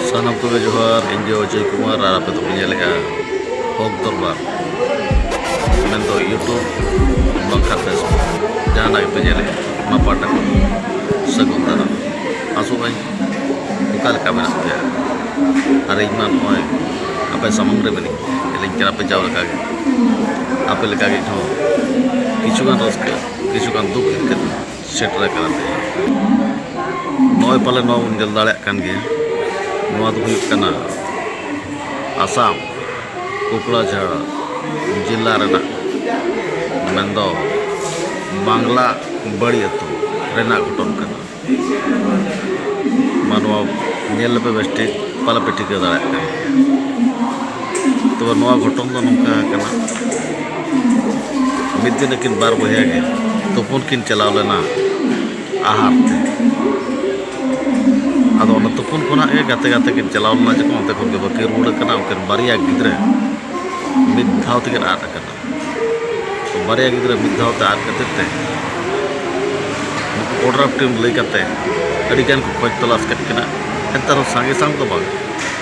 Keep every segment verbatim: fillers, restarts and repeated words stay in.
ᱥᱟᱱᱟᱢ ᱠᱚᱜᱮ ᱡᱚᱦᱟᱨ, ᱤᱧ ᱜᱮ ᱚᱡᱚᱭ ᱠᱩᱢᱟᱨ ᱟᱨ ᱟᱯᱮ ᱫᱚᱯᱮ ᱧᱮᱞᱮᱜᱼᱟ ᱦᱚᱠ ᱫᱚᱨᱵᱟᱨ, ᱢᱮᱱᱫᱚ YouTube ᱵᱟᱝᱠᱷᱟᱱ Facebook, ᱡᱟᱦᱟᱱᱟᱜ ᱜᱮᱯᱮ ᱧᱮᱞᱮᱜᱼᱟ, ᱚᱱᱟ ᱯᱟᱦᱴᱟ ᱠᱷᱚᱱ ᱥᱟᱹᱜᱩᱱ ᱫᱟᱨᱟᱢ᱾ ᱟᱥᱚᱜ ᱟᱹᱧ ᱚᱠᱟ ᱞᱮᱠᱟ ᱢᱮᱱᱟᱜ ᱯᱮᱭᱟ, ᱟᱨ ᱤᱧ ᱢᱟ ᱱᱚᱜᱼᱚᱭ ᱟᱯᱮ ᱥᱟᱢᱟᱝ ᱨᱮ ᱢᱮᱱᱟᱹᱧ, ᱧᱮᱞᱤᱧ ᱠᱟᱱᱟ ᱯᱮ ᱡᱟᱣ ᱞᱮᱠᱟᱜᱮ᱾ ᱟᱯᱮ ᱞᱮᱠᱟᱜᱮ ᱤᱧ ᱦᱚᱸ ᱠᱤᱪᱷᱩᱜᱟᱱ ᱨᱟᱹᱥᱠᱟᱹ, ᱠᱤᱪᱷᱩᱜᱟᱱ ᱫᱩᱠ ᱦᱮᱡ ᱠᱟᱛᱮ ᱥᱮᱴᱮᱨ ᱟᱠᱟᱱᱟ ᱛᱮᱦᱮᱧ᱾ ᱱᱚᱜᱼᱚᱭ ᱯᱟᱞᱮ ᱱᱚᱣᱟ ᱵᱚᱱ ᱧᱮᱞ ᱫᱟᱲᱮᱭᱟᱜ ᱠᱟᱱ ᱜᱮᱭᱟ, ᱱᱚᱣᱟ ᱫᱚ ᱦᱩᱭᱩᱜ ᱠᱟᱱᱟ ᱟᱥᱟᱢ ᱠᱩᱠᱲᱟᱡᱷᱟᱲ ᱡᱮᱞᱟ ᱨᱮᱱᱟᱜ, ᱢᱮᱱᱫᱚ ᱵᱟᱝᱞᱟ ᱵᱟᱲᱤ ᱟᱹᱛᱩ ᱨᱮᱱᱟᱜ ᱜᱷᱚᱴᱚᱱ ᱠᱟᱱᱟ᱾ ᱢᱟ ᱱᱚᱣᱟ ᱧᱮᱞ ᱞᱮᱯᱮ ᱵᱮᱥ ᱴᱷᱤᱠ, ᱯᱟᱞᱮ ᱯᱮ ᱴᱷᱤᱠᱟᱹ ᱫᱟᱲᱮᱭᱟᱜ ᱠᱟᱱ ᱜᱮᱭᱟ᱾ ᱛᱚᱵᱮ ᱱᱚᱣᱟ ᱜᱷᱚᱴᱚᱱ ᱫᱚ ᱱᱚᱝᱠᱟ ᱟᱠᱟᱱᱟ, ᱢᱤᱫ ᱫᱤᱱ ᱟᱹᱠᱤᱱ ᱵᱟᱨ ᱵᱚᱭᱦᱟ ᱜᱮ ᱛᱩᱯᱩᱱ ᱠᱤᱱ ᱪᱟᱞᱟᱣ ᱞᱮᱱᱟ ᱟᱦᱟᱨ ᱛᱮ᱾ ᱟᱫᱚ ᱚᱱᱟ ᱛᱩᱯᱩᱱ ᱠᱷᱚᱱᱟᱜ ᱜᱮ ᱜᱟᱛᱮ ᱜᱟᱛᱮ ᱠᱤᱱ ᱪᱟᱞᱟᱣ ᱞᱮᱱᱟ, ᱡᱚᱠᱷᱚᱱ ᱚᱱᱛᱮ ᱠᱷᱚᱱ ᱜᱮ ᱵᱟᱹᱠᱤᱱ ᱨᱩᱣᱟᱹᱲ ᱠᱟᱱᱟ, ᱩᱱᱠᱤᱱ ᱵᱟᱨᱭᱟ ᱜᱤᱫᱽᱨᱟᱹ ᱢᱤᱫ ᱫᱷᱟᱣ ᱛᱮᱠᱤᱱ ᱟᱫ ᱟᱠᱟᱱᱟ᱾ ᱵᱟᱨᱭᱟ ᱜᱤᱫᱽᱨᱟᱹ ᱢᱤᱫ ᱫᱷᱟᱣ ᱛᱮ ᱟᱫ ᱠᱷᱟᱹᱛᱤᱨ ᱛᱮ ᱱᱩᱠᱩ ᱚᱰᱨᱟᱯ ᱴᱤᱢ ᱞᱟᱹᱭ ᱠᱟᱛᱮ ᱟᱹᱰᱤ ᱜᱟᱱ ᱠᱚ ᱠᱷᱚᱡᱽ ᱛᱚᱞᱟᱥ ᱠᱮᱫ ᱠᱤᱱᱟ᱾ ᱮᱱᱛᱮ ᱨᱮᱦᱚᱸ ᱥᱟᱸᱜᱮ ᱥᱟᱝ ᱫᱚ ᱵᱟᱝ,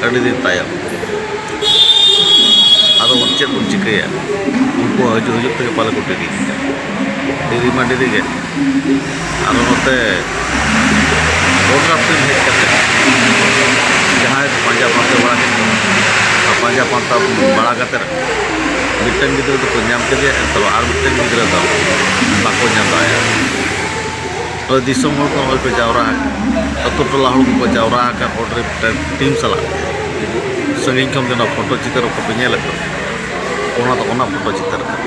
ᱟᱹᱰᱤ ᱫᱤᱱ ᱛᱟᱭᱚᱢ᱾ ᱟᱫᱚ ᱵᱚᱱ ᱪᱮᱫ ᱵᱚᱱ ᱪᱤᱠᱟᱹᱭᱟ? ᱩᱱᱠᱩ ᱦᱤᱡᱩᱜ ᱦᱤᱡᱩᱜ ᱛᱮᱜᱮ ᱯᱟᱞᱮ ᱠᱚ ᱰᱮᱨᱤ ᱠᱮᱫᱟ᱾ ᱰᱮᱨᱤ ᱢᱟ ᱰᱮᱨᱤ ᱜᱮ᱾ ᱟᱨ ᱱᱚᱛᱮ ᱚᱰᱨᱟᱯ ᱴᱤᱢ ᱦᱮᱡ ᱠᱟᱛᱮ ᱡᱟᱦᱟᱸᱭ ᱠᱚ ᱯᱟᱸᱡᱟ ᱯᱟᱱᱛᱮ ᱵᱟᱲᱟ ᱠᱮᱫ ᱠᱚᱣᱟ, ᱟᱨ ᱯᱟᱸᱡᱟ ᱯᱟᱱᱛᱟ ᱵᱟᱲᱟ ᱠᱟᱛᱮ ᱢᱤᱫᱴᱟᱝ ᱜᱤᱫᱽᱨᱟᱹ ᱫᱚᱠᱚ ᱧᱟᱢ ᱠᱮᱫᱮᱭᱟ, ᱮᱱᱛᱮ ᱨᱮᱦᱚᱸ ᱟᱨ ᱢᱤᱫᱴᱟᱝ ᱜᱤᱫᱽᱨᱟᱹ ᱫᱚ ᱵᱟᱠᱚ ᱧᱟᱢ ᱫᱟᱲᱮᱭᱟᱜᱼᱟ᱾ ᱱᱚᱜᱼᱚᱭ ᱫᱤᱥᱚᱢ ᱦᱚᱲ ᱠᱚ ᱱᱚᱜᱼᱚᱭ ᱠᱚ ᱡᱟᱣᱨᱟ ᱟᱠᱟᱱ, ᱟᱹᱛᱩ ᱴᱚᱞᱟ ᱦᱚᱲ ᱠᱚᱠᱚ ᱡᱟᱣᱨᱟ ᱟᱠᱟᱱ ᱚᱰᱨᱟᱯ ᱴᱤᱢ ᱥᱟᱞᱟᱜ᱾ ᱥᱟᱺᱜᱤᱧ ᱠᱷᱚᱱ ᱜᱮ ᱱᱚᱣᱟ ᱯᱷᱳᱴᱳ ᱪᱤᱛᱟᱹᱨ ᱠᱚᱯᱮ ᱧᱮᱞᱮᱫ ᱫᱚ, ᱚᱱᱟ ᱫᱚ ᱚᱱᱟ ᱯᱷᱳᱴᱳ ᱪᱤᱛᱟᱹᱨ ᱠᱟᱱᱟ᱾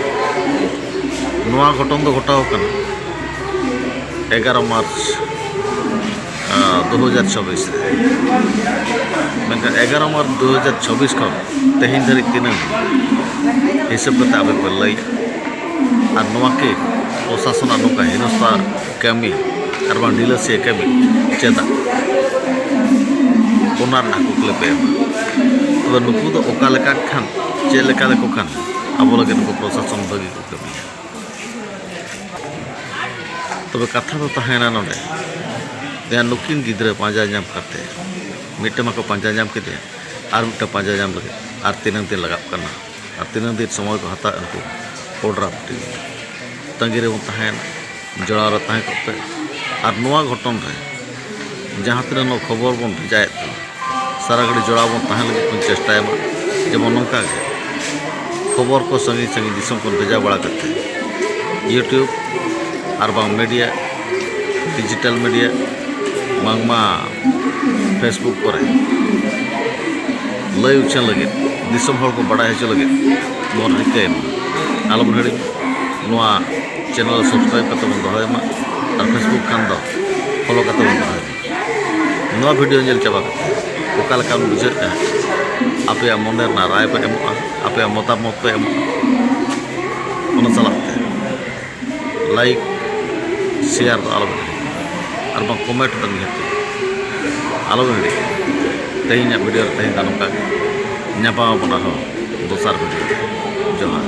ᱱᱚᱣᱟ ᱜᱷᱚᱴᱚᱱ ᱫᱚ ᱜᱷᱚᱴᱟᱣ ᱠᱟᱱᱟ ᱮᱜᱟᱨᱚ ᱢᱟᱨᱪ, ᱟᱸ, ᱫᱩ ᱦᱟᱡᱟᱨ ᱪᱷᱟᱵᱵᱤᱥ ᱨᱮ᱾ ᱢᱮᱱᱠᱷᱟᱱ ᱮᱜᱟᱨᱚ ᱢᱟᱨᱪ ᱫᱩ ᱦᱟᱡᱟᱨ ᱪᱷᱟᱵᱵᱤᱥ ᱠᱷᱚᱱ ᱛᱮᱦᱮᱧ ᱫᱷᱟᱹᱨᱤᱡ ᱛᱤᱱᱟᱹᱝ ᱦᱤᱥᱟᱹᱵ ᱠᱟᱛᱮ ᱟᱯᱮ ᱯᱮ ᱞᱟᱹᱭ, ᱟᱨ ᱱᱚᱣᱟ ᱠᱤ ᱯᱨᱚᱥᱟᱥᱚᱱᱟᱜ ᱱᱚᱝᱠᱟ ᱦᱤᱱᱚᱥᱛᱟ ᱠᱟᱹᱢᱤ ᱟᱨ ᱵᱟᱝ ᱰᱷᱤᱞᱟᱹᱥᱤᱭᱟᱹ ᱠᱟᱹᱢᱤ ᱪᱮᱫᱟᱜ? ᱚᱱᱟ ᱨᱮᱱᱟᱜ ᱠᱩᱠᱞᱤ ᱯᱮ ᱮᱢᱟ᱾ ᱛᱚᱵᱮ ᱱᱩᱠᱩ ᱫᱚ ᱚᱠᱟ ᱞᱮᱠᱟ ᱠᱷᱟᱱ, ᱪᱮᱫ ᱞᱮᱠᱟ ᱞᱮᱠᱚ ᱠᱷᱟᱱ ᱟᱵᱚ ᱞᱟᱹᱜᱤᱫ ᱱᱩᱠᱩ ᱯᱨᱚᱥᱟᱥᱚᱱ ᱵᱷᱟᱹᱜᱤ ᱠᱚ ᱠᱟᱹᱢᱤᱭᱟ? ᱛᱚᱵᱮ ᱠᱟᱛᱷᱟ ᱫᱚ ᱛᱟᱦᱮᱸᱭᱮᱱᱟ ᱱᱚᱰᱮ, ᱡᱟᱦᱟᱸ ᱱᱩᱠᱤᱱ ᱜᱤᱫᱽᱨᱟᱹ ᱯᱟᱸᱡᱟ ᱧᱟᱢ ᱠᱟᱛᱮ ᱢᱤᱫᱴᱮᱱ ᱢᱟᱠᱚ ᱯᱟᱸᱡᱟ ᱧᱟᱢ ᱠᱮᱫᱮᱭᱟ, ᱟᱨ ᱢᱤᱫᱴᱮᱱ ᱯᱟᱸᱡᱟ ᱧᱟᱢ ᱞᱟᱹᱜᱤᱫ ᱟᱨ ᱛᱤᱱᱟᱹᱝ ᱫᱤᱱ ᱞᱟᱜᱟᱜ ᱠᱟᱱᱟ, ᱟᱨ ᱛᱤᱱᱟᱹᱝ ᱫᱤᱱ ᱥᱚᱢᱚᱭ ᱠᱚ ᱦᱟᱛᱟᱣ, ᱩᱱᱠᱩ ᱚᱰᱟᱨ ᱢᱤᱴᱤᱝ ᱛᱟᱺᱜᱤ ᱨᱮᱵᱚᱱ ᱛᱟᱦᱮᱸᱭᱮᱱᱟ, ᱡᱚᱲᱟᱣ ᱨᱮ ᱛᱟᱦᱮᱸ ᱠᱚᱜ ᱯᱮ᱾ ᱟᱨ ᱱᱚᱣᱟ ᱜᱷᱚᱴᱚᱱ ᱨᱮ ᱡᱟᱦᱟᱸ ᱛᱤᱱᱟᱹᱜ ᱱᱚᱣᱟ ᱠᱷᱚᱵᱚᱨ ᱵᱚᱱ ᱵᱷᱮᱡᱟᱭᱮᱫ ᱠᱟᱱᱟ, ᱥᱟᱨᱟ ᱜᱷᱟᱹᱲᱤ ᱡᱚᱲᱟᱣ ᱵᱚᱱ ᱛᱟᱦᱮᱸ ᱞᱟᱹᱜᱤᱫ ᱵᱚᱱ ᱪᱮᱥᱴᱟᱭ ᱢᱟ᱾ ᱡᱮᱢᱚᱱ ᱱᱚᱝᱠᱟ ᱜᱮ ᱠᱷᱚᱵᱚᱨ ᱠᱚ ᱥᱟᱺᱜᱤᱧ ᱥᱟᱺᱜᱤᱧ ᱫᱤᱥᱚᱢ ᱠᱷᱚᱱ ᱵᱷᱮᱡᱟ ᱵᱟᱲᱟ ᱠᱟᱛᱮ YouTube ᱟᱨ ᱵᱟᱝ ᱢᱤᱰᱤᱭᱟ, ᱰᱤᱡᱤᱴᱟᱞ ᱢᱤᱰᱤᱭᱟ, ᱵᱟᱝᱢᱟ Facebook ᱠᱚᱨᱮ ᱞᱟᱹᱭ ᱩᱪᱷᱟᱹᱱ ᱞᱟᱹᱜᱤᱫ, ᱫᱤᱥᱚᱢ ᱦᱚᱲ ᱠᱚ ᱵᱟᱰᱟᱭ ᱦᱚᱪᱚ ᱞᱟᱹᱜᱤᱫ ᱵᱚᱱ ᱨᱤᱠᱟᱹᱭ ᱢᱟ᱾ ᱟᱞᱚᱵᱚᱱ ᱦᱤᱲᱤᱧ, ᱱᱚᱣᱟ ᱪᱮᱱᱮᱞ ᱥᱟᱵᱥᱠᱨᱟᱭᱤᱵ ᱠᱟᱛᱮ ᱵᱚᱱ ᱫᱚᱦᱚᱭ ᱢᱟ, ᱟᱨ Facebook ᱠᱷᱟᱱ ᱫᱚ ᱯᱷᱚᱞᱳ ᱠᱟᱛᱮ ᱵᱚᱱ ᱫᱚᱦᱚᱭ ᱢᱟ᱾ ᱱᱚᱣᱟ ᱵᱷᱤᱰᱤᱭᱳ ᱧᱮᱞ ᱪᱟᱵᱟ ᱠᱟᱛᱮ ᱚᱠᱟ ᱞᱮᱠᱟ ᱵᱚᱱ ᱵᱩᱡᱷᱟᱹᱣᱮᱫᱼᱟ, ᱟᱯᱮᱭᱟᱜ ᱢᱚᱱᱮ ᱨᱮᱱᱟᱜ ᱨᱟᱭ ᱯᱮ ᱮᱢᱚᱜᱼᱟ, ᱟᱯᱮᱭᱟᱜ ᱢᱚᱛᱟᱢᱚᱛ ᱯᱮ ᱮᱢᱚᱜᱼᱟ᱾ ᱚᱱᱟ ᱥᱟᱞᱟᱜ ᱛᱮ ᱞᱟᱭᱤᱠ, ᱥᱮᱭᱟᱨ ᱫᱚ ᱟᱞᱚᱵᱮᱱ ᱦᱤᱲᱤᱧᱟ, ᱟᱨ ᱵᱟᱝ ᱠᱚᱢᱮᱱᱴ ᱫᱚ ᱱᱤᱦᱟᱹᱛ ᱟᱞᱚᱵᱮᱱ ᱦᱤᱲᱤᱧᱟ᱾ ᱛᱮᱦᱮᱧᱟᱜ ᱵᱷᱤᱰᱤᱭᱳ ᱨᱮ ᱛᱮᱦᱮᱧ ᱫᱚ ᱱᱚᱝᱠᱟ ᱜᱮ᱾ ᱧᱟᱯᱟᱢ ᱟᱵᱚᱱ ᱟᱨᱦᱚᱸ ᱫᱚᱥᱟᱨ ᱵᱷᱤᱰᱤᱭᱳ ᱨᱮ᱾ ᱡᱚᱦᱟᱨ᱾